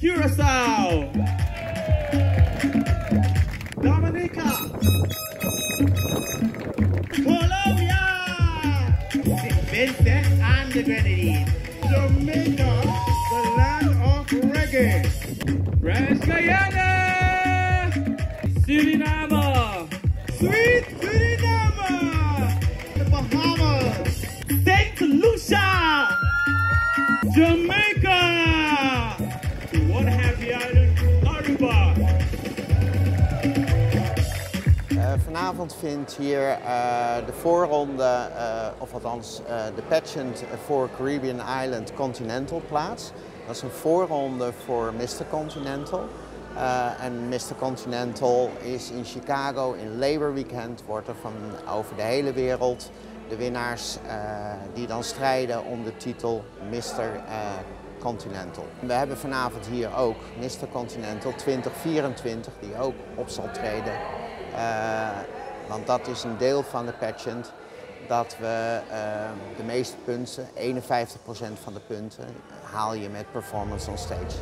Curaçao. Dominica. Colombia. Sint Vincent and the Grenadines. Jamaica, the land of reggae. French Guyana! Suriname! Sweet Suriname! The Bahamas. St. Lucia. Jamaica! One Happy Island, Aruba! Vanavond vindt hier de voorronde, of althans de pageant voor Caribbean Island Continental plaats. Dat is een voorronde voor Mr. Continental. En Mr. Continental is in Chicago in Labor Weekend, wordt er van over de hele wereld de winnaars die dan strijden om de titel Mr. Continental. We hebben vanavond hier ook Mr. Continental 2024 die ook op zal treden. Want dat is een deel van de pageant dat we de meeste punten, 51% van de punten, haal je met performance on stage.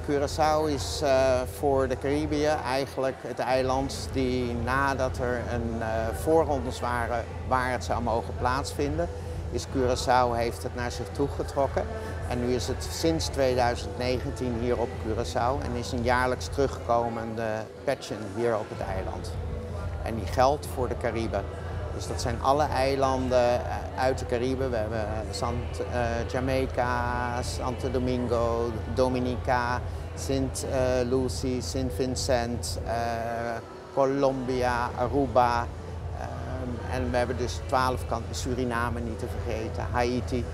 Curaçao is voor de Caribië eigenlijk het eiland die nadat er een voorrondes waren waar het zou mogen plaatsvinden, is Curaçao heeft het naar zich toe getrokken. En nu is het sinds 2019 hier op Curaçao en is een jaarlijks terugkomende pageant hier op het eiland. En die geldt voor de Cariben. Dus dat zijn alle eilanden uit de Cariben. We hebben Jamaica, Santo Domingo, Dominica, Sint Lucie, Sint Vincent, Colombia, Aruba. En we hebben dus 12 kanten, Suriname niet te vergeten, Haiti.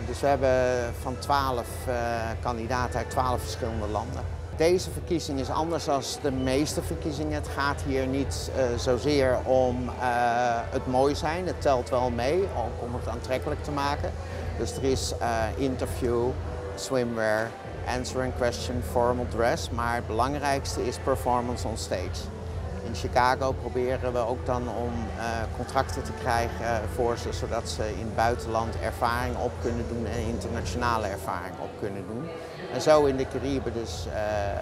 Dus we hebben van 12 kandidaten uit 12 verschillende landen. Deze verkiezing is anders dan de meeste verkiezingen. Het gaat hier niet zozeer om het mooi zijn. Het telt wel mee, ook om het aantrekkelijk te maken. Dus er is interview, swimwear, answering question, formal dress. Maar het belangrijkste is performance on stage. In Chicago proberen we ook dan om contracten te krijgen voor ze, zodat ze in het buitenland ervaring op kunnen doen en internationale ervaring op kunnen doen. En zo in de Cariben dus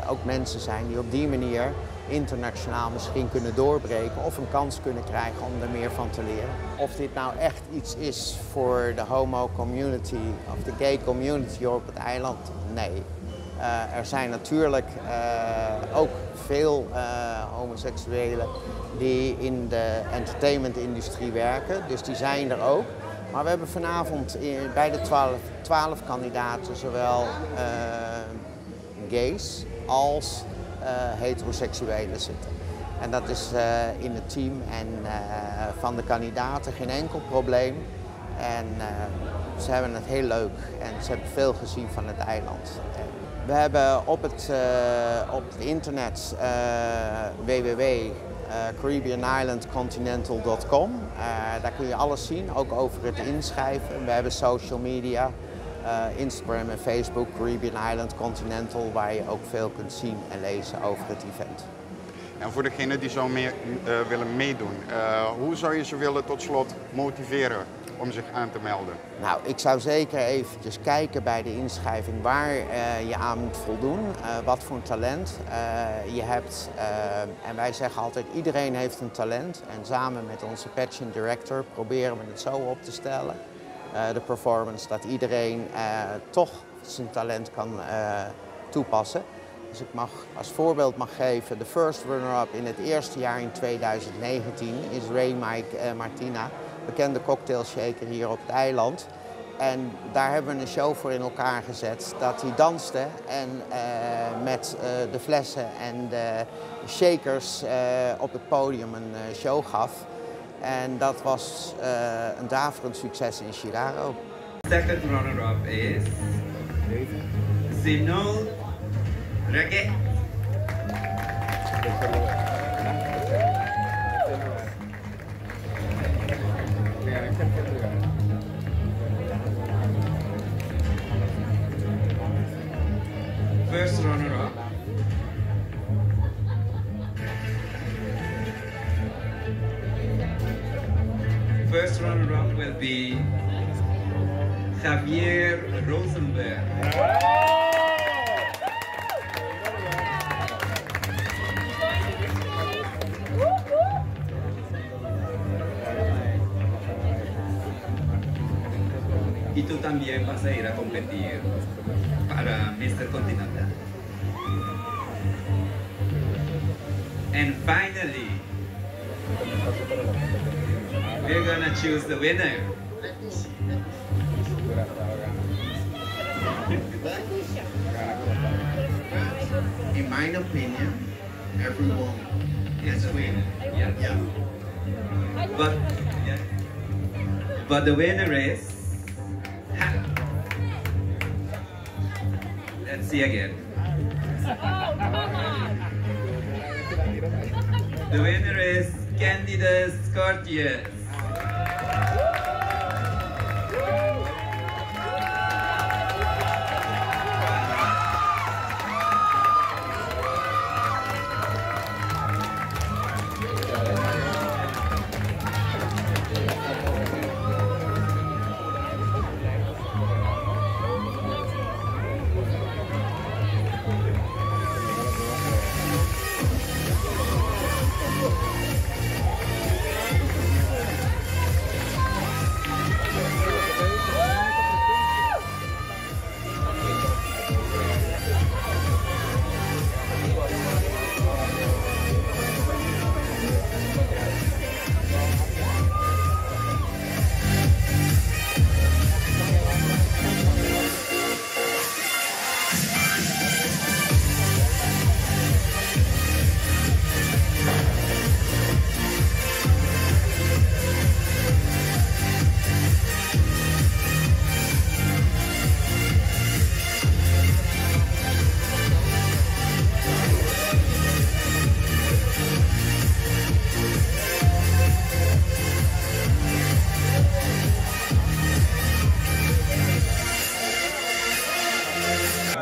ook mensen zijn die op die manier internationaal misschien kunnen doorbreken of een kans kunnen krijgen om er meer van te leren. Of dit nou echt iets is voor de homo community of de gay community op het eiland, nee. Er zijn natuurlijk ook veel homoseksuelen die in de entertainmentindustrie werken, dus die zijn er ook. Maar we hebben vanavond bij de 12 kandidaten zowel gays als heteroseksuelen zitten. En dat is in het team en van de kandidaten geen enkel probleem. En ze hebben het heel leuk en ze hebben veel gezien van het eiland. We hebben op het internet www.caribbeanislandcontinental.com. Daar kun je alles zien, ook over het inschrijven. We hebben social media, Instagram en Facebook, Caribbean Island Continental, waar je ook veel kunt zien en lezen over het event. En voor degenen die zo mee, willen meedoen, hoe zou je ze willen tot slot motiveren om zich aan te melden? Nou, ik zou zeker eventjes kijken bij de inschrijving waar je aan moet voldoen, wat voor een talent je hebt. En wij zeggen altijd, iedereen heeft een talent. En samen met onze pageant director proberen we het zo op te stellen, de performance, dat iedereen toch zijn talent kan toepassen. Dus ik mag als voorbeeld mag geven, de first runner-up in het eerste jaar in 2019 is Ray Mike Martina, bekende cocktailshaker hier op het eiland. En daar hebben we een show voor in elkaar gezet, dat hij danste en met de flessen en de shakers op het podium een show gaf. En dat was een daverend succes in Chicago. Second runner-up is Zinol Reggae. First runner-up. First runner-up will be Javier Rosenberg. Y tú también vas a ir a competir para Mr. Continental. And finally, we're gonna choose the winner. In my opinion, everyone is a winner. Yeah. Yeah. But the winner is. Let's see again. Oh, come on. The winner is Candida Scortius.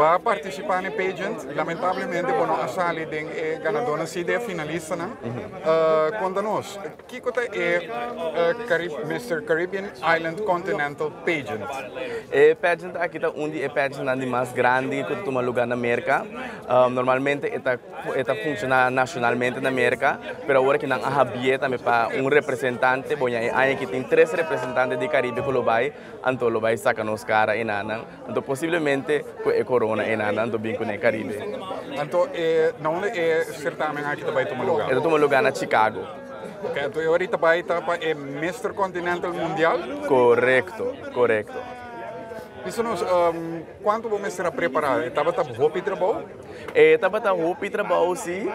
Bo a partisipá na pageant, lamentablemente bo no a sali den e ganadónan, sí den finalistanan. Konta nos, kiko ta e Mister Caribbean Island Continental Pageant? E pageant aki ta un di e pageantnan di mas grandi ku ta tuma lugá na Merka. Normalmente e ta e ta funshoná nashonalmente na Merka, pero awor aki nan a habié tambe pa un representante. Bon, ya e aña aki tin tres representante di Karibe ku lo bai, anto lo bai saka nos kara enanan. Anto posiblemente ku e korona enanan anto bin kuné Karibe. Anto e na unda e sertamen aki ta bai tuma lugá? E ta tuma lugá na Chicago. Ok, anto e ora ta bai ta pa e Mister Continental Mundial? Korekto, korekto. Bisa nos, kuantu bo mester a prepará? E tabata hopi trabou? E tabata hopi trabou si.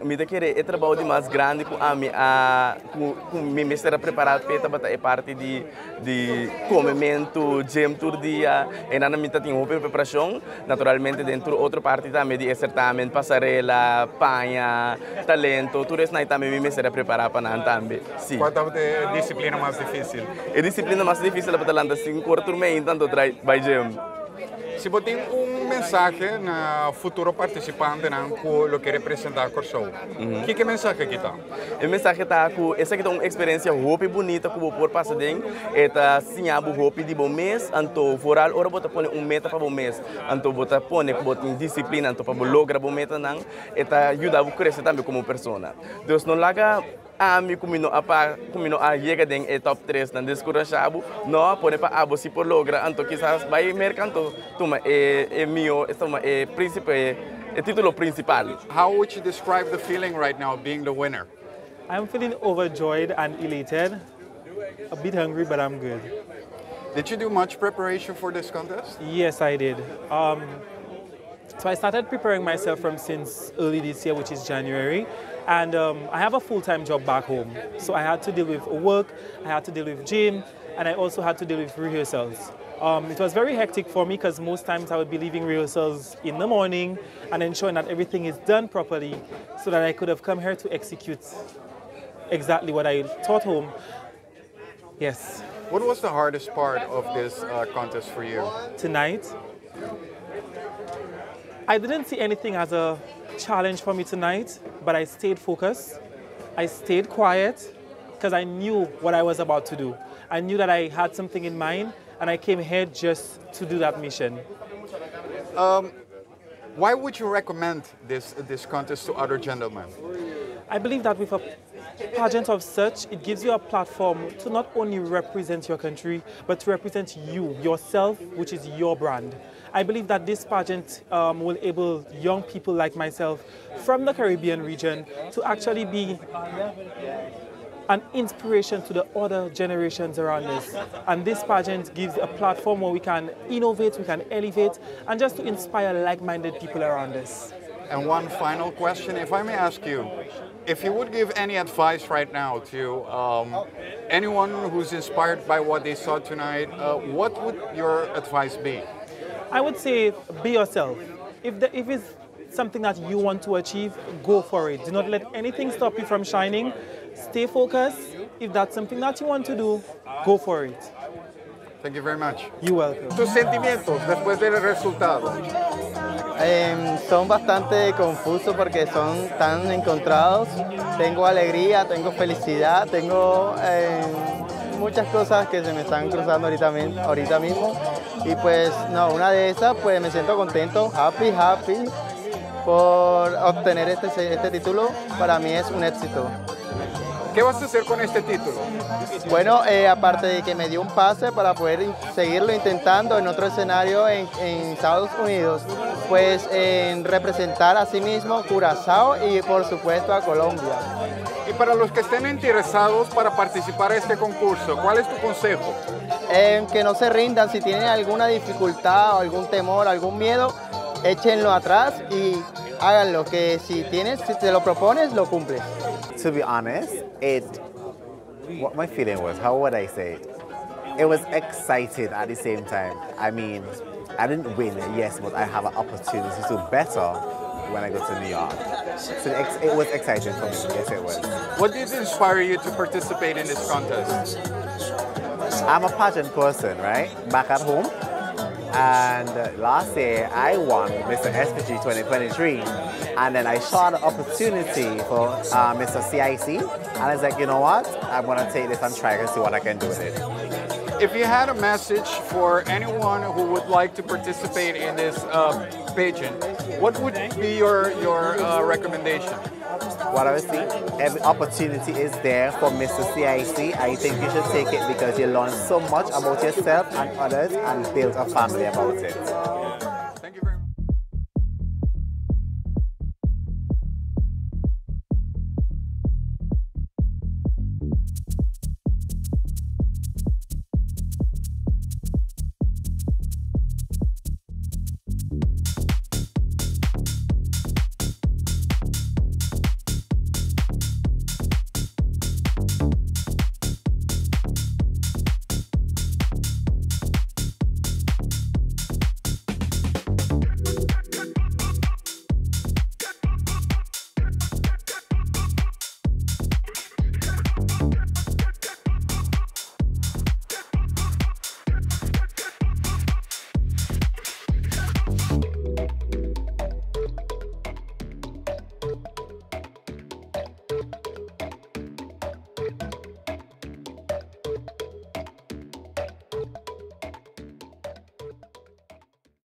Mi ta kere e trabou di mas grandi ku ami a ku mi mester a prepará p'e tabata e parti di di komementu, gym tur dia. Einan mi ta tin hopi preparashon. Naturalmente den tur otro parti tambe di e sertamen, pasarela, paña, talento, tur esnan tambe mi mester a prepará pa nan tambe, si. Kua tabata e disiplina mas difísil? E disiplina mas difísil tabata lanta sinku ora tur meinta anto trai bai gym. Si bo tin un mensahe na futuro partisipantenan ku lo ke representá Kòrsou, kiko e mensahe aki ta? E mensahe ta ku esaki ta un eksperensia hopi bunita ku bo por pasa den. E ta siña bo hopi di bo mes, anto vooral ora bo ta pone un meta pa bo mes, anto bo ta pone ku bo tin disiplina anto pa bo logra bo metanan, e ta yuda bo krese tambe komo persona. Dus no laga. Ami ku mi no a pa ku mi no a yega den e top tres nan deskurashá bo, no a pone pa abo si por logra, anto kisas bai Merka anto tuma e e mihó tuma e principe e titulo principal. How would you describe the feeling right now being the winner? I'm feeling overjoyed and elated, a bit hungry but I'm good. Did you do much preparation for this contest? Yes, I did. Um, so I started preparing myself from since early this year, which is January. And um, I have a full-time job back home. So I had to deal with work, I had to deal with gym, and I also had to deal with rehearsals. Um, it was very hectic for me because most times I would be leaving rehearsals in the morning and ensuring that everything is done properly so that I could have come here to execute exactly what I taught home. Yes. What was the hardest part of this contest for you? Tonight, I didn't see anything as a challenge for me tonight, but I stayed focused. I stayed quiet because I knew what I was about to do. I knew that I had something in mind and I came here just to do that mission. Why would you recommend this, this contest to other gentlemen? I believe that with a pageant of such, it gives you a platform to not only represent your country, but to represent you, yourself, which is your brand. I believe that this pageant will enable young people like myself from the Caribbean region to actually be an inspiration to the other generations around us. And this pageant gives a platform where we can innovate, we can elevate, and just to inspire like-minded people around us. And one final question, if I may ask you, if you would give any advice right now to anyone who's inspired by what they saw tonight, what would your advice be? I would say be yourself. If it's something that you want to achieve, go for it. Do not let anything stop you from shining. Stay focused. If that's something that you want to do, go for it. Thank you very much. You're welcome. Tus sentimientos después del resultado. Son bastante confusos porque son tan encontrados. Tengo alegría, tengo felicidad, tengo muchas cosas que se me están cruzando ahorita mismo. Y pues no, una de esas, pues me siento contento, happy, happy por obtener este título. Para mí es un éxito. ¿Qué vas a hacer con este título? Bueno, aparte de que me dio un pase para poder seguirlo intentando en otro escenario en Estados Unidos, pues en representar a sí mismo Curazao y por supuesto a Colombia. Y para los que estén interesados para participar en este concurso, ¿cuál es tu consejo? Que no se rindan, si tienen alguna dificultad o algún temor, algún miedo, échenlo atrás y háganlo, que si te lo propones, lo cumples. To be honest, what my feeling was, how would I say it? It was excited at the same time. I mean, I didn't win, yes, but I have an opportunity to better when I go to New York. So it was exciting for me, yes it was. What did inspire you to participate in this contest? I'm a pageant person, right? Back at home. And last year I won Mr. SPG 2023. And then I saw the opportunity for Mr. CIC. And I was like, you know what? I'm gonna take this and try and see what I can do with it. If you had a message for anyone who would like to participate in this pageant, what would be your recommendation? What I would say, every opportunity is there for Mr. CIC. I think you should take it because you learn so much about yourself and others and build a family about it.